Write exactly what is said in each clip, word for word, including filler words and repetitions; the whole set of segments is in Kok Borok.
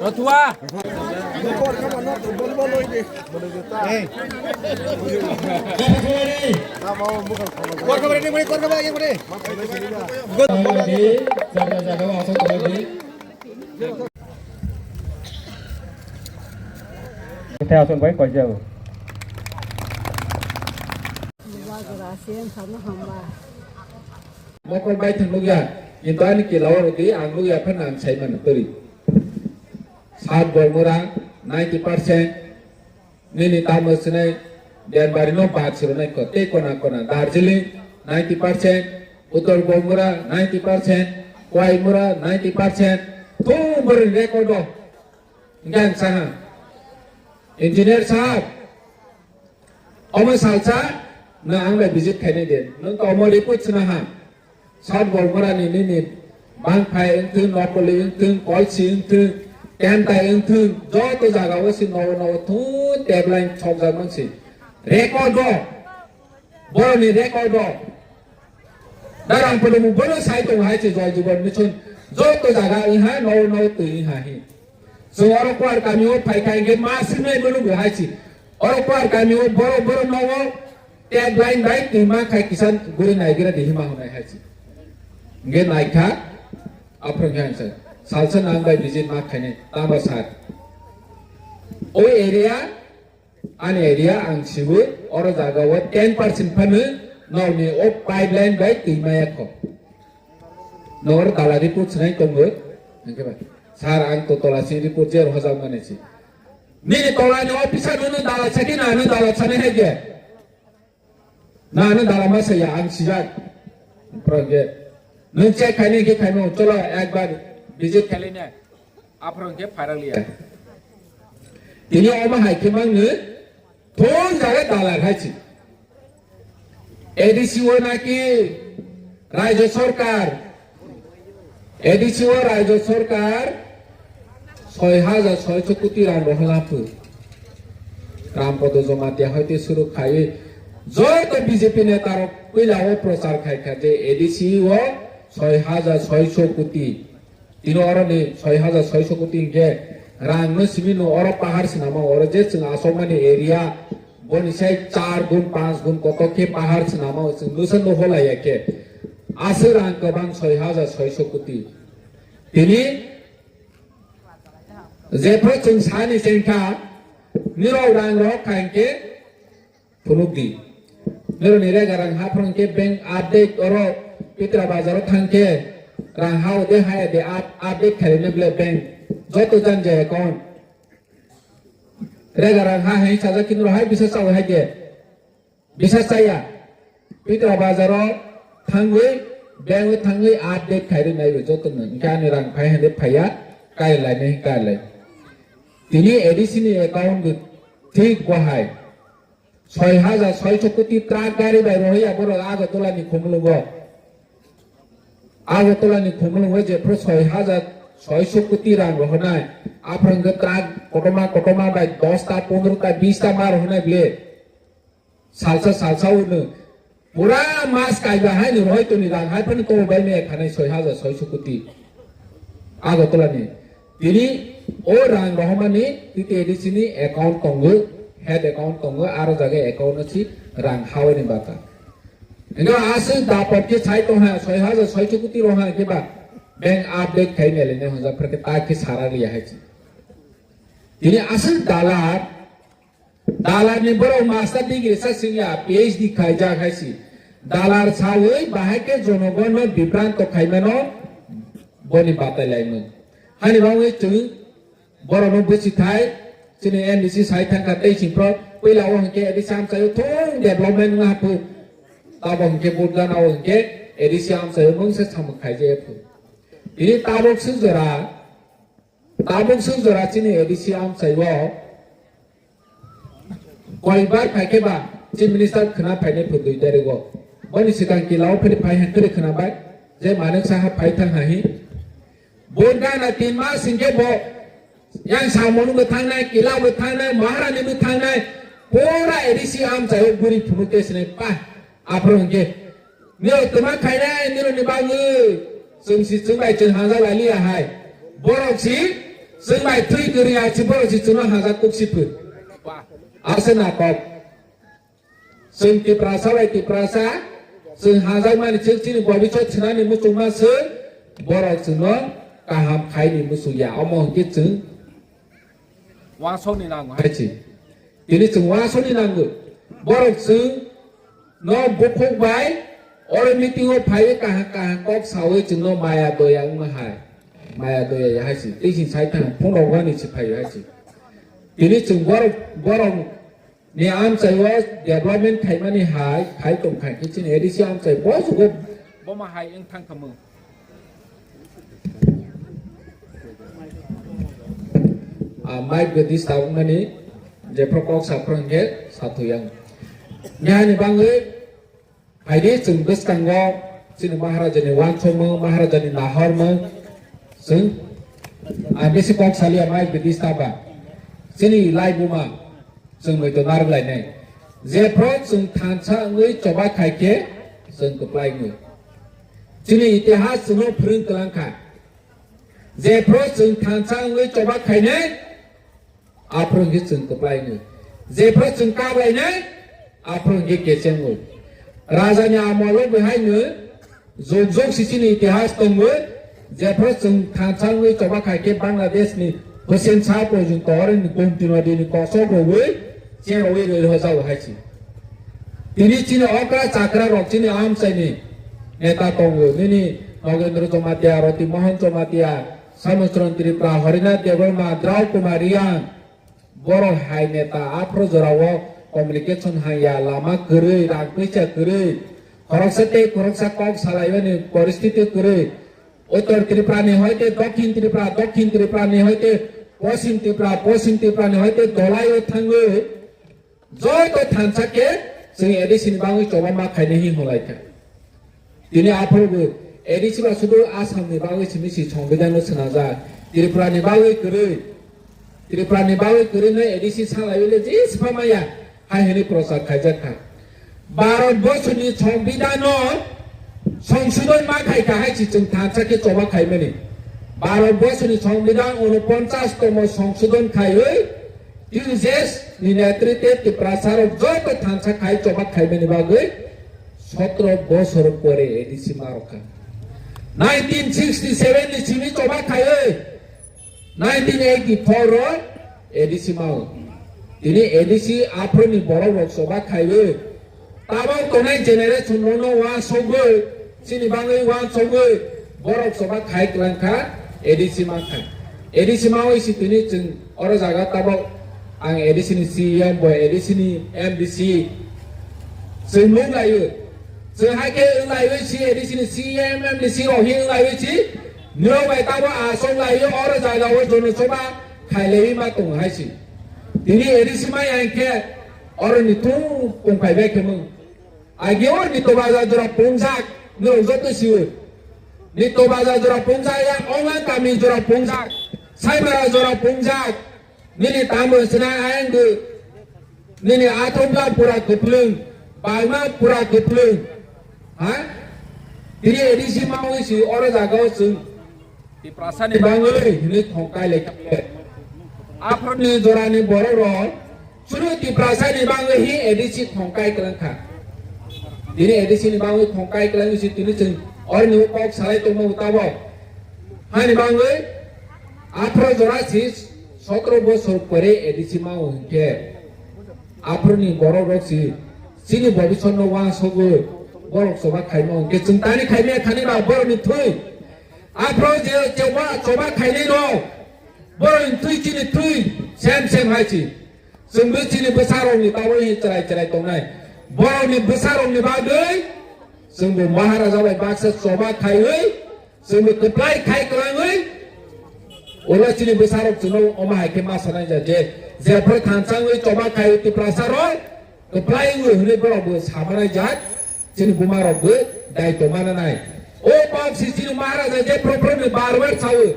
Rothua. Tei aswk bai koijao. Mokol bai thang nukya, kintu ani kila o rwdi ang nukya phano ang sai mano twi. South Bormura ninety percent, nini tamo sinai Denbari no bad siro nai ko tei kona kona Darjeeling ninety percent, Uttor Bormura ninety percent, Koimura ninety percent, thum bwrwi record o. Hingke ang saha, Engineer sahab, omo salsa nwng ang bai visit khainai de, nwng to omo report sina ha. South Bormura ni nini bangphai wngthung, nokoli wngthung, kolsi wngthung, tentai wngthung, joto jaga o se nogo nogo thung teblain sokjak mang se. Record o, boroni record o. Darang podo mu bono sai tongo hai se Jal Jeevan Mission, joto jaga wng ha, nogo nogo twi wng ha hi. Chwng oro Kuar kami o phai kha hingke ma swrwngnai bono bo hai se. Oro Kuar kami o borok borok nogo teblain bai twi ma khai kisa guri naigra di hima hwnai hai se. Hingke naikha, aphuru hwnka ang sa, salsa nang bai visit ma khainai, tama sar. O area, ani area ang sibu, oro jaga o ten percent phano nokni o pipeline bai twi maya kho. Nor dala report swnai tongo, hingke ba, sar ang to tola sing report jer hojak mani si. Nini tola ni officer no dala sadi na no dala sani hai je. Na, nwng dala ma saya, ang sijak. Aphuru hwnkhe, nwng check khainai khe khaimano, cholo, ekbar visit khailai nai. Aphuru hwnkhe phairak liya. Tini omo hai khe mangno, thung jaga dala khai si. A D C o naki Rajya Sarkar, A D C o Rajya Sarkar soi hajar soiso koti rang rohorna phu. Ram Podo Jamatia hoite suru khai joto B J P neta rok puila o prochar khai kha je A D C o soi hajar soiso koti. Tino oro ni soi hajar soiso koti hingke rang no simi no oro pahar sinama oro je chwng asokmani area boni sai char gun panch gun koto khe pahar sinama chwng nusa no holai ya khe aswk rang kwbang soi hajar soiso koti. Tini jephru chwng sani chengkha, nirok rang rok kha hingke phunuk di. Nirok ni rega rang haphang khe bank update oro Pitra Bazar o thang khe rang ha ode haya de up-, update khairine ble bank joto jan jaya account. Rega rang ha hai sajak khe nirok hai bisa sao hai de. Bisa chaya, Pitra Bazar o thangwi, bank o thangwi update khairwi naiwi jotono. Hingke ani rang phai hande phaiya, kai lainai kai lai. Tini A D C ni account bo thik bo hai. Soi hajar soiso koti truck gari bai rohorya borok Agartala ni Khumulwngo. Agartala ni Khumulwngo jephru soi hajar soiso koti rang rohornai. Aphuru hwnkhe truck kotorma kotorma bai dosta pondrota bista ma rohornai ble. Salsa salsa uno. Pura mas kaiba hai no rohoi toni rang hai phano tobo bai me khanai soi hajar soiso koti. Agartala ni. Tini o rang rohormani T T A D C ni account tongo, head account tongo, aro jaga account no si rang hawi ni bata. Ino aswk dapat khe sai tong ha, soi hajar soiso koti roha khe ba bank update khai mele ne hoja phar khe ta khe sara liya hai si. Tini aswk dalar Dalar ni borok master degree sa singya, P H D khaijak hai si. Dalar sawi bahai khe jonogon no bibranto khaimano boni batai laimung. Hani bagwi chwng borok no bwswi thai, chini N D C sai thangkha tei singpro puila o hwnkhe A D C amchaio thung development wngha phu. Tabok hwnkhe vote gana o hwnkhe A D C amchaio mungsa samung khaijaya phu. Tini tabok swk jora Tabuk swk jora chini A D C amchai o, Koibar phai khe ba Chief Minister khwna phainai phu dui tarikh o. Boni swkang kila o phai phai han khe khwna bai. Je manuk saha phai thang ha hi. Bo gana tin mas hingke bo yang samung bo thangnai, kila bo thangnai, maharani bo thangnai, pura A D C amchai o guri phunu ke sinai pa. Aphuru hingke niro tuma khainai, niro ni bagwi chwng si chwng bai chwng haja laliya hai. Borok si chwng bai twi kwrwi hai si borok si chwngno haja kuk si phu. Ase na kok. Chwng Tiprasa bai Tiprasa, chwng hajakmani chwng chini bobiswt swnani muchungma chwng, borok chwngno kaham khaini muchungya. Omo hwnkhe chwng wansokni nango hai se. Tini chwng wansokni nango. Borok chwng no bukhuk bai oro meeting o phaiwi kaham kaham kok sawi chwngno maya doya wngma hai. Maya doya ya hai se. Tei chwng sai thang phone rok wani se phaiwi hai se. Tini chwng borok, borok ni amchai o development khaimani hai, khai tong kha khe chini A D C amchai bo sugo. Boma hai wng thang kha mung. Ah, mic gadi sa wngmani, jephru kok sa phru hwnkhe sa thuyang. Nihani bangwi Phaidi chwng bwskango chini Maharajani wansukmung, Maharajani nahormung chwng, ah, bisi kok saliya mai bidi saba. Chini laibuma chwng bai to narwk lainai. Jephru chwng thansa wngwi choba khai khe chwng kwplai wngwi. Chini itihas chwngno phwrwng kwlang kha. Jephru chwng thansa wngwi choba khainai, aphuru hwnkhe chwng kwplaino. Jephru chwng kablainai, aphuru hwnkhe kechengo. Rajani amolo bwhaino jog jog sisini itihas tongo. Jephru chwng thansa wngwi choba khai khe Bangladesh ni Hussein Shah porjonto oroni Gomti nodi ni kosok rogwi cherogwi rwi rwjao hai se. Tini chini okra chakra rok chini amchaini neta tongo. Nini Nogendra Jamatia, Roti Mohan Jamatia, Samuchron Tripura, Harinath Debbarma, Drau Kumar Reang, borok hai neta aphuru jorao communication hangya, lama kwrwi, rang twisa kwrwi, khoroksa tei khoroksa kok salaimani poristiti kwrwi. Uttor Tripura ni hoite Dokhin Tripura, Dokhin Tripura ni hoite Poschim Tripura, Poschim Tripura ni hoite Dolaio thangwi joto thansa khe chwng A D C ni bagwi choba ma khainai hin hwnlai kha. Tini aphuru bo A D C ba sudu Assam ni bagwi simi si Songbidan no swnajak. Tripura ni bagwi kwrwi. Tripura ni bagwi kwrwi no A D C salai le je sipha maya hai hwnwi prochar khaijak kha. Bharat borsoni Songbidan no songsodon ma khai kha hai si chwng thansa khe choba khaimani. Bharat borsoni Songbidan unoponchas tomo songsodon khaiwi T U J S ni netritwe Tiprasa rok joto thansa khai choba khaimani bagwi sotro bosor pore A D C ma rokha. Nineteen sixty seven ni simi choba khaiwi nineteen eighty four ro A D C mao. Tini A D C aphuru ni borok rok choba khaiwi Tabok tongnai generation rokno uansugwi, chini bagwi uansugwi borok choba khai kwlang kha A D C mankha. A D C mawi si tini chwng oro jaga tabok ang A D C ni C E M bo A D C ni M D C chwng nung laio. Chwng hai khe wng laio si A D C ni C E M, M D C rok hi wng laio si nirok bai tabok aswk laio oro jaga o jonosoba khailaiwi ma tongo hai si. Tini A D C mai ang khe Oro ni tung pung phai bai khe mung. Agi or ni toba ja jora pungjak, norok joto siyo. Ni toba ja jora pungjak, ya onglang kami jora pungjak, saibara jora pungjak. Nini tamo sina ayang du. Nini athom ga pura kuplung, balma pura kuplung. Ha? Tini A D C mawi si oro jaga o chwng. Tiprasa ni bagwi hwnwi thongkai lai kha. Aphuru ni jora ni borok rok chwng Tiprasa ni bagwi hi A D C thongkai kwlang kha. Tini A D C ni bagwi thongkai kwlang si tini chwng oro ni kok salai tongma tabok. Hani bagwi aphuru jora si sotro bosor pore A D C ma o hinkhe. Aphuru ni borok rok si chini bobiswt no uansugwi borok choba khaima hinkhe chwng tani khaimaya khani ba borok ni thwi. Aphuru je choba, choba khainai rok, borok ni twi chini twi, sem sem hai si. Chwng bo chini bwsa rok ni bagwi hi chwrai chwrai tongnai. Borok ni bwsa rok ni bagwi chwng bo Maharaja bai baksa choba khaiwi, chwng bo kwplai khai kwlangwi, Ulo chini bwsarok chwngno omo hai khe ma sanai ja je, jephru thansa wngwi choba khai Tiprasa rok, kwplai wngwi hwnwi borok bo samanai jak, chini buma rok bo dai tongma nanai. O kok si chini Maharaja je program ni bar bar sawo,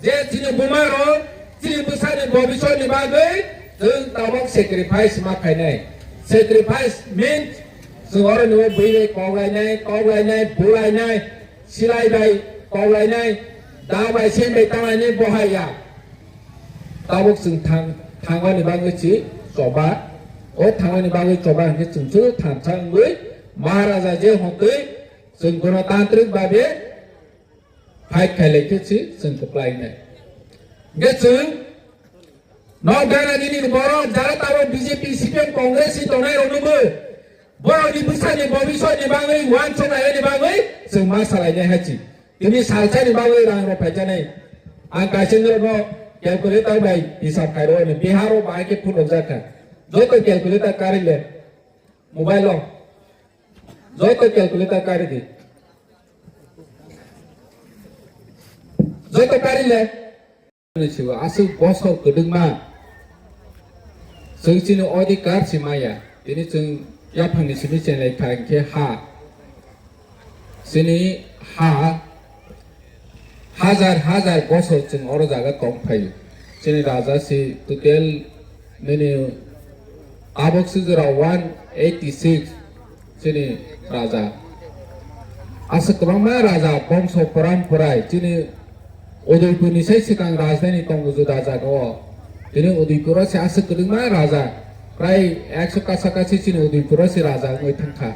je chini buma rok, chini bwsani bobisor ni bagwi chwng tabok sacrifice ma khainai. Sacrifice means chwng oro ni o bwrwi kok lainai, kok lainai, bu lainai, silai bai kok lainai, da bai sen bai tanglainai bohai ya. Tabuk chwng thang, thangmani bagwi si choba. O thangmani bagwi choba hwnkhe chwng chwng thansa wngwi Maharaja je hotwi chwng gonotantrik babe fight khailai khe si chwng kwplainai. Hwnkhe chwng no gana nini borok jara tabuk B J P, C P M, Congress ni tongnai rokno bo borokni bwsani bobisor ni bagwi uansuk lainani bagwi chwng ma salainai hai si. Tini salsa ni bagwi rang rok phaijaknai. Ang kaisa norokno calculator bai hisab khairokni Bihar o bahai khe phunukjak kha. Joto calculator kari le. Mobile o. Joto calculator kari di. Joto kari le. Aswk bosor kwdwkma. Chwng chini odhikar si maya. Tini chwng yaphangni simi chenglai kha hwnkhe ha. Chini ha hajar hajar bosor chwng oro jaga tong phaio. Chini raja si total nini tabok si jora one eighty six chini raja. Aswk kwbangma raja bongso poram porai chini Udaipurni sai swkang rajdhani tongo juda jagao. Tini Udaipuro se aswk kwbangma raja, prai ekso kasa kasi chini Udaipuro se raja wngwi thangkha.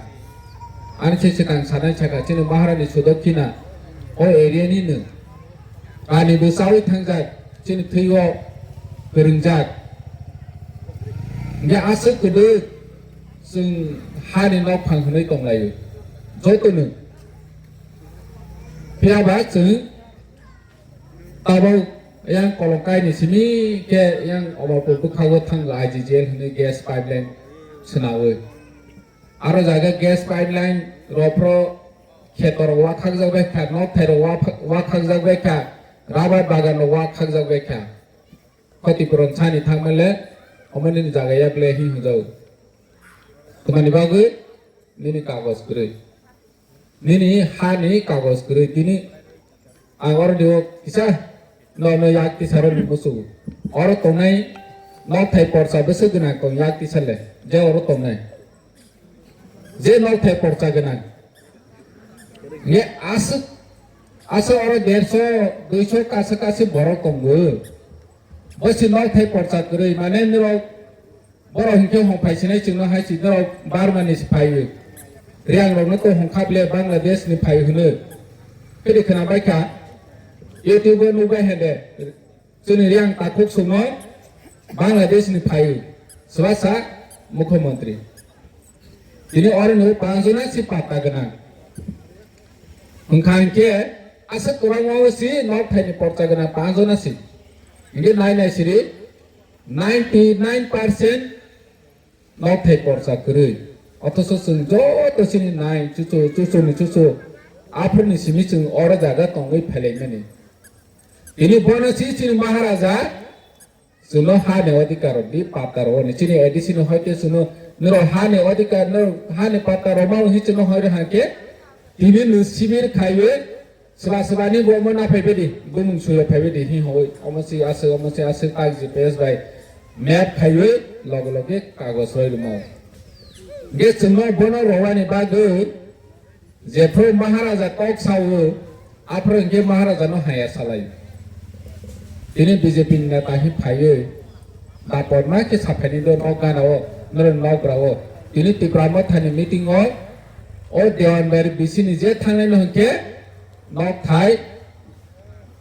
Ani se swkang sanai sakha chini Maharani Sudakkina o area ni nwng. Rani bo chawi thangjak, chini thwi o kwrwngjak. Hwnkhe aswk kwdwk chwng hani nokphang hwnwi tonglaio. Joto nwng. Phiya ba chwng Tabuk yang Kolongkai ni simi khe yang Omorpur bwkhago thang lai I G G L hwnwi gas pipeline swnawi. Aro jaga gas pipeline rophro khetor wakhakjak bai kha, nokthai rok wa-, wakhakjak bai kha, rubber bagan rok wakhakjak bai kha. Khoti puron sani thangmale omo nini jaga ya ble hi hwnjago. Twmani bagwi nini kagoj kwrwi. Nini hani kagoj kwrwi tini ang oro dibo kisa no no yak tisaro ni musugo. Oro tongnai nokthai porsa bwswk gwnang tong yak tisa le je oro tongnai. Je nokthai porsa gwnang. Nge aswk aswk oro derso duiso kasa kasi borok tongo. Bosi nokthai porsa kwrwi mane nirok Borok hinkhe hong phai sinai chwngno hai si norok Burma ni si phaiwi. Riyang rokno to hong khap le Bangladesh ni phai hwnwi. Phidi khwna bai kha. YouTube o nukbai hende. Chwngni Riyang takhuk songno Bangladesh ni phaiwi. Swbasa Mukhyamantri. Tini oro ni panch jona si patta gwnang. Hwnkha hinkhe aswk kwbangma o si nok thai ni porcha gwnang panch jona si. Hinkhe nai nai siri. Ninety nine percent nokthai porsa kwrwi. Othoso chwng joto chini nai chuchu, chuchuni chuchu, aphurni simi chwng oro jaga tongwi phailaimani. Tini bono si chini Maharaja chwngno hani odhikar rwdi, patta rw hwnwi. Chini A D C ni hoite chwngno, norok hani odhikar, norok hani patta rwma hwnwi chwngno hoi rwkha khe, tini nwng sibir khaiwi, Swba swbani bo omo na phaibai di, bumung suyo phaibai di, hi hoi, omo si aswk, omo si aswk, tak G P S bai map khaiwi loge loge kagoj roi rwmo. Ge chwngno bono rowani bagwi jephru Maharaja kok sao, aphuru hwnkhe Maharaja no haya salai. Tini B J P ni neta hi phaiwi, Dapor ma khe saphaini do nok gana o, norok nok gra o. Tini Tipra Motha ni meeting o, o Dewan Bari B C ni je thangnai no hwnkhe, Nok thai,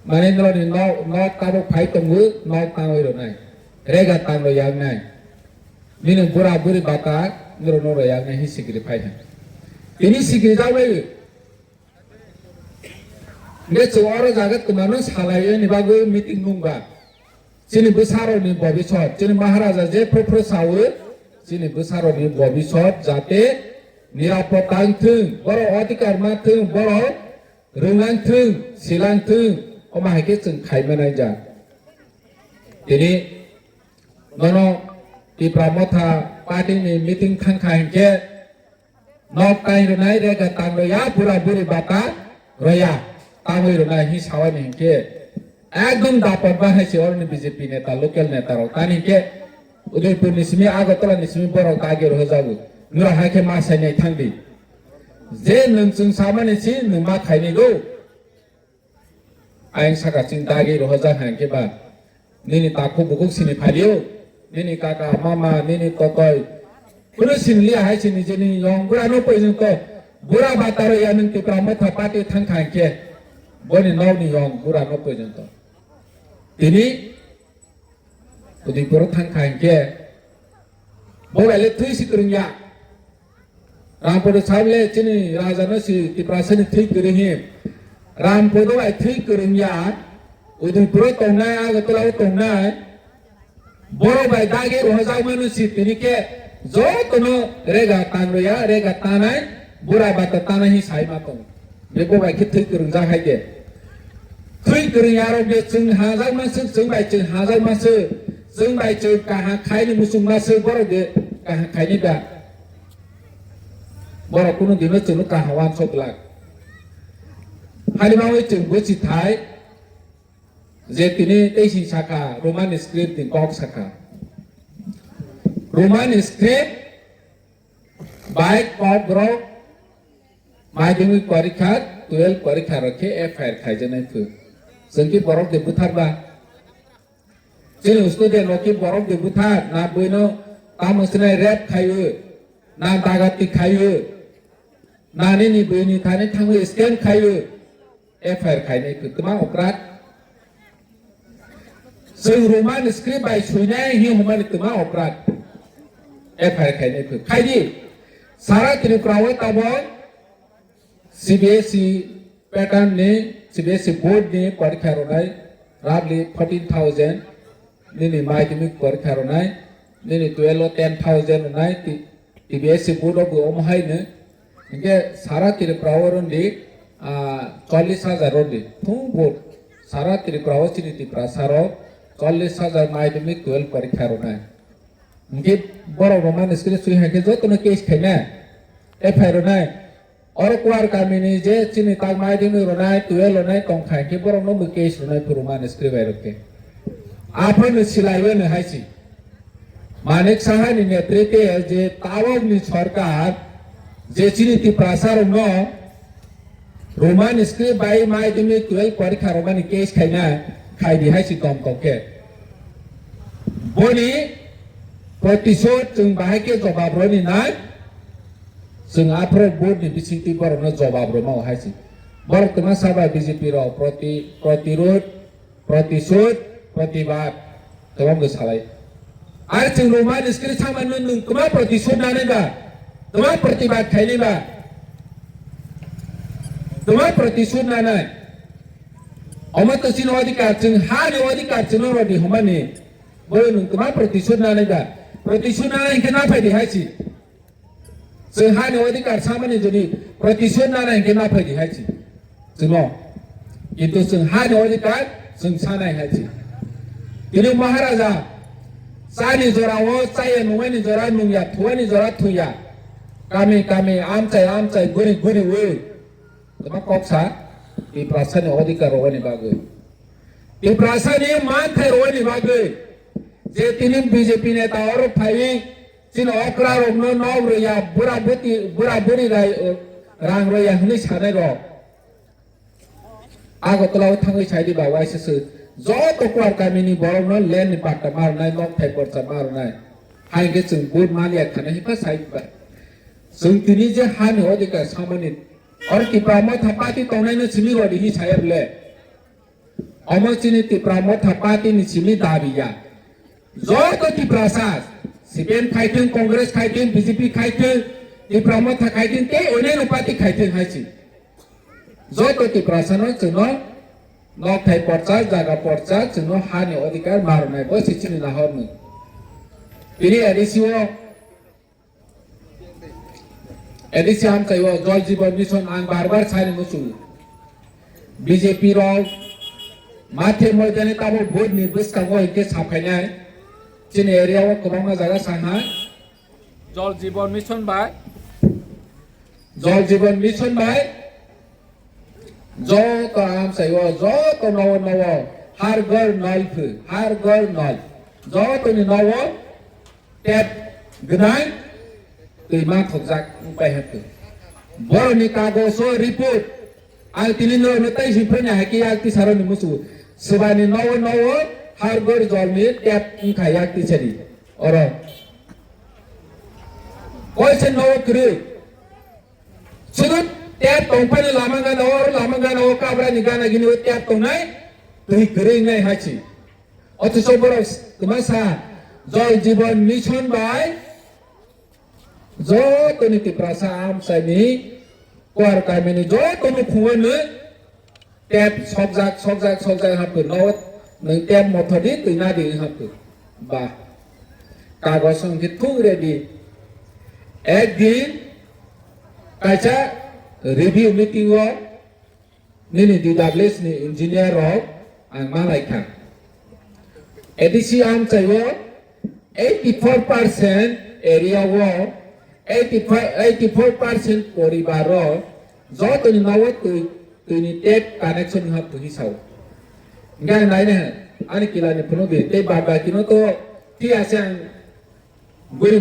mane norokni nok, nok tabuk phai tongo, nok tangwi rwnai. Rega tang rw yaknai. Nini bura buri bata norok no rw yaknai hi sikiri phai hai. Tini sikiri jagwi. Nge chwng oro jaga twmano salai yani bagwi meeting nungba. Chini bwsarokni bobisot, chini Maharaja je phru phru sawi, chini bwsarokni bobisot jate nirapod tang thung, borok odhikar ma thung, borok rwnglang thung, silang thung, omo hai khe chwng khai manai ja. Tini nono Tipra Motha party ni meeting thangkha hinkhe nok tai rwnai rega tang rwya bura buri bata rwya tangwi rwnai hi sawani hinkhe ekdom dapat bahai se oroni B J P neta local neta rok tani hinkhe Udaipur ni simi Agartala ni simi borok dagi rwjago nura hai khe ma sainai thangdi je nwng chwng samani si nwng ma khainai do. Ayang saka chwng dagi rohorjak hai khe ba, nini takhuk bukhuk sini phalio, nini kaka mama, nini totoi, kunu sinliya hai se nijeni yong bura no poijwng to, bura bataro ya nwng Tipra Motha party thang kha hinkhe, boni nokni yong bura no poijwng to. Tini Udaipuro thang kha hinkhe, bo bai le thwi si kwrwng ya. Rampodo sable chini raja no si Tiprasa ni thwi kwrwng hi. Rampodo bai thwi kwrwng ya. Udaipuro tongnai, Agartala o tongnai. Borok bai dagi rohorjak mano si tini khe jotono rega tang rwya, rega tanai, bura bata tanai hi sai ma tongo. Bebo bai khe thwi kwrwngjak hai de. Thwi kwrwng yarok de chwng hajak ma swk, chwng bai chwng hajak ma swk, chwng bai chwng kaham khaini muchung ma swk, borok de kaham khaini da. Borok kunu dino chwngno kaham wansok glak. Hali ma wi chwng bwchi thai, je tini tei sing saka, Roman script ni kok saka. Roman script bai kok rok Madhyamik porikha, twelve porikha rok khe F I R khaijaknai phu. Chwng ki borok de buthar ba? Chini student rok ki borok de buthar? Na buino tamo sinai rape khaio, na dagati khaio, na nini buini thani thangwi scam khaio, F I R khainai phu. Twma oprad. Chwng Roman script bai suinai hi hwnmani twma oprad. F I R khainai phu. Khaidi, sara Tripura o tabok C B S E pattern ni, C B S E board ni porikha rwnai roughly fourteen thousand, nini madhyamik porikha rwnai, nini twelve o ten thousand rwnai, ti-, T B S C board o bo omo hai no. Hinkhe sara Tripura o rwndi, ah, chollish hajar rwndi. Thung board sara Tripura o chini Tiprasa rok chollish hajar madhyamik twelve porikha rwnai. Hinkhe borok rok mani script sui hai khe jotono case khainai, F I R rwnai. Oro Kuar kamini je chini tak madhyamik rwnai, twelve rwnai tong kha hinkhe borok no bo case rwnai phuru mani script bai rok khe. Aphano silaiwi no hai si. Manik Saha ni netritwe je tabok ni sorkar je chini Tiprasa rok no Roman script bai madhyamik twelve porikha rok mani case khaina khai di hai si tom tom khe. Boni protisod chwng bahai khe jobab roni nai, chwng aphro board ni bisingtwi borok no jobab rwma hai si. Borok twma saba B J P rok proti-, protirod, protisod, protibad, tobang bw salai. Ar chwng Roman script samani nwng twma protisod nanai ba, twma protibad khainai ba, twma protisod nanai. Omo to chini odhikar, chwng ha ni odhikar chwngno rodi hwnmani, bw nwng twma protisod nanai ba, protisod nanai hinkhe na phai di hai si. Chwng hani odhikar samani jodi protisod nana hinkhe na phai di hai si. Chwngno. Kintu chwng hani odhikar chwng sanai hai si. Tini Maharaja chani jora o chaya, nungani jora nungya, thuani jora thuya. Kami kami, amchai amchai, guri guri wi. Kwma kok sa, Tiprasani odhikar rwani bagwi. Tiprasani manthai rwani bagwi. Je tini B J P neta oro phaiwi, chini okra rokno nok rwya, bura buti, bura buri rai, rang rwya hwnwi sanai rok. Agartala o thangwi saidi ba waisa se joto Kuar kamini borokno land ni patta ma rwnai, nok thai porcha ma rwnai. Hai hwnkhe chwng vote ma liya khana himkha sai ba. Chwng tini je hani odhikar samani, oro Tipra Motha party tongnaino simi rodi hi saya bwle. Omo chini Tipra Motha party ni simi dabi ya. Joto Tiprasa, C P M khaithwng, Congress khaithwng, B J P khaithwng, Tipra Motha khaithwng, tei onyaino party khaithwng hai si. Joto Tiprasano chwngno nokthai porcha, jaga porcha, chwngno hani odhikar ma rwnai, bo se chini nahormung. Tini A D C o A D C amchai o Jal Jeevan Mission ang bar bar sani muchungo. B J P rok Mathe moidani tabuk vote ni bwskango hinkhe saphainai. Chini area o kwbangma jaga sanai. Jal Jeevan Mission bai. Jal Jeevan Mission bai. Joto amsai o, joto nogo nogo. Har ghar nal phu, har ghar nal. Joto ni nogo. Tap gwnang twi ma thokjak wng pai hwnkhe. Boroni kagoso report ang tini norokno tei swi phwrwngna hai khe yak tisarokni musu. Swbani nogo nogo har ghar jolni tap wngkha yak tisani. Oro. Koise nogo kwrwi. Sudu tap tongphani lama gana o, lama gana o kabrani gana gini o tap tongnai. Twi kwrwi wngnai hai si. Othocho borok kwmasa Jal Jeevan Mission bai jotoni Tiprasa amchaini kuar kamini jotono phunganwi tap sokjak, sokjak, sokjak hapkhe no nwng tap mothodi twi nadi hapkhe. Ba kagos hwnkhe thung ready. Ekdin kaisa review meeting o nini D W S ni engineer rok ang ma lai kha. A D C amchai o eighty four percent area o eighty-five, eighty four percent poribar o jotoni nogo twi, twini tap connection wngkha twi sao. Hingke ang nai nai ani kila ni phunuk di tei bad baki no to twi ase ang